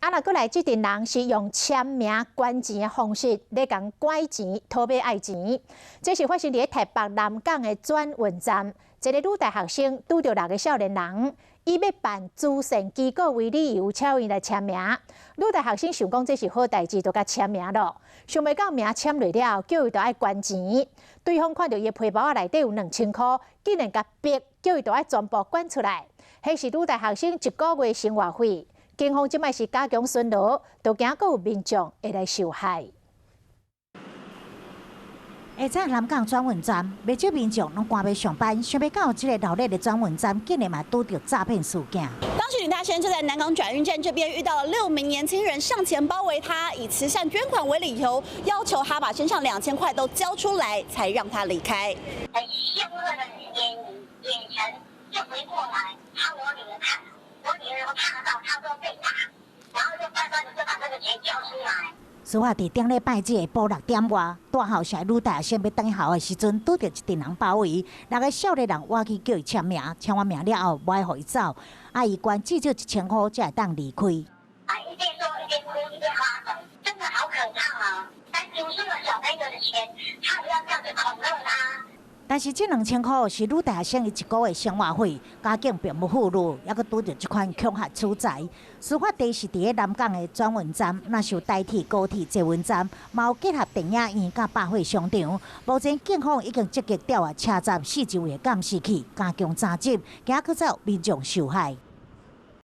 啊，若閣來這陣人是用簽名捐錢的方式咧共拐錢、討欲愛錢。這是發生佇台北南港的轉運站，一个女大學生拄著六个少年人，以欲辦慈善機構為理由，請伊來簽名。女大學生想講這是好代誌，就共簽名囉。想袂到名簽落了，叫伊著愛捐錢。對方看著伊的皮包仔內底有2000箍，竟然共逼，叫伊著愛全部捐出來。彼是女大學生一個月生活費。警方這擺是加強巡邏，都驚閣有民眾會來受害。下早南港轉運站，袂少民眾攏趕欲上班，想袂到這个鬧熱的轉運站，竟然嘛拄著詐騙事件。當時女大生就在南港轉運站這邊遇到了六名年輕人上前包圍她，以慈善捐款為理由，要求她把身上2000塊都交出來，才讓她離開。很兇惡的眼神就回過來，朝我女兒看，我女兒怕到，她說被打，然後就乖乖的就把那個錢交出來。事發佇頂禮拜日下晡6點外，蹛校舍女大學生欲轉校的時陣，拄著一陣人包圍，六个少年人倚去叫伊簽名，簽完名了後，無愛予伊走，啊，伊捐至少1000箍才會當離開。啊，一邊說一邊哭一邊發抖，真的好可怕啊！但讀書的小朋友的錢，他不要這樣子恐嚇他。但是這2000箍是女大學生伊一個月生活費，家境並無富裕，猶閣拄著這款恐嚇取財。事發地是佇咧南港的轉運站，若是有台鐵、高鐵捷運站，嘛有結合電影院佮百貨商場。目前警方已經積極調閱車站四周圍的監視器，加強查緝，驚閣再有民眾受害。